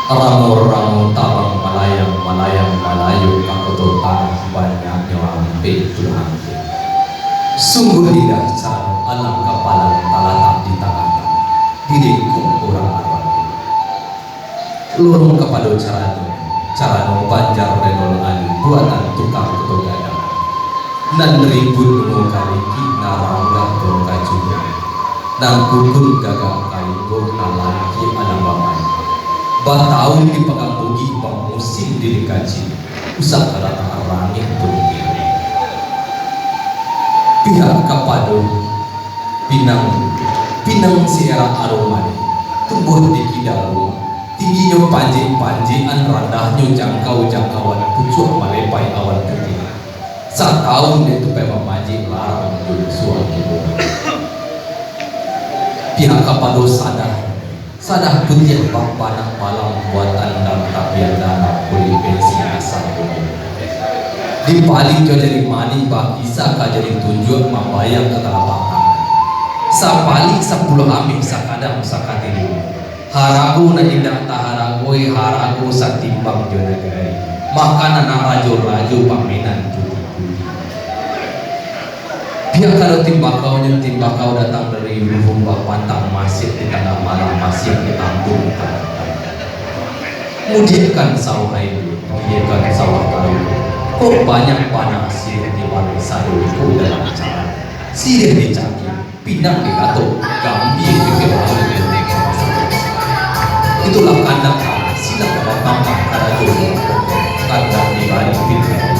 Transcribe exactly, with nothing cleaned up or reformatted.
Ramo-ramo tabang malayang, malayang malayu ka koto tanah, banyaknyo ampek tu ampek. Sungguah indah carano alang kapalang talatak di tangah-tangah, di lingkuang urang Arab. Lorong kapado carano, carano Banjar Renol Ali, buatan tukang koto gadang. Nan ribuik bungo kaliki, nan ranggah bungo kacunya, nan kukun gagah kainggo, nan langkia alam bamai. Bataun di Pagang Bugih, bamusim di Lingkaci, usah ka datang rangeh pun. Pihak kapado pinang, pinang sierah aromanya, tumbuah di kida rumah, tingginyo panjek-panjekan, randahnyo jangkau-jangkauan, pucuak malepai awan putiah. Satahun dek tu pai mamajik larang jo suang. Pihak kapado sadah, sadah putiah bapanak balam buatan dan tapian darah kulik pensi asam urat. Dipalik jo jari manik bakisa ka jari tunjuak mambayang ka talapak tangan. Sapalik sapuluah ameh sakadang sakatilu. Harago nan indak taharagoi, harago satimbang jo nagari. Makanan nan rajo-rajo, pamenan putih-putih. Pihak kado timbakaunyo, timbakau datang dari luhua bapantang, masiak di tangah malam, masiak di tambun. Mudiakan sawah aia, mudiakan sawah kayu. Kok banyak panah siriah di balai sado iko dalam carano. Siriah di caki, pinang di kato, gambia pikir lalu. Itulah kandak, silak batampak karajo. Kandak di balik pinang.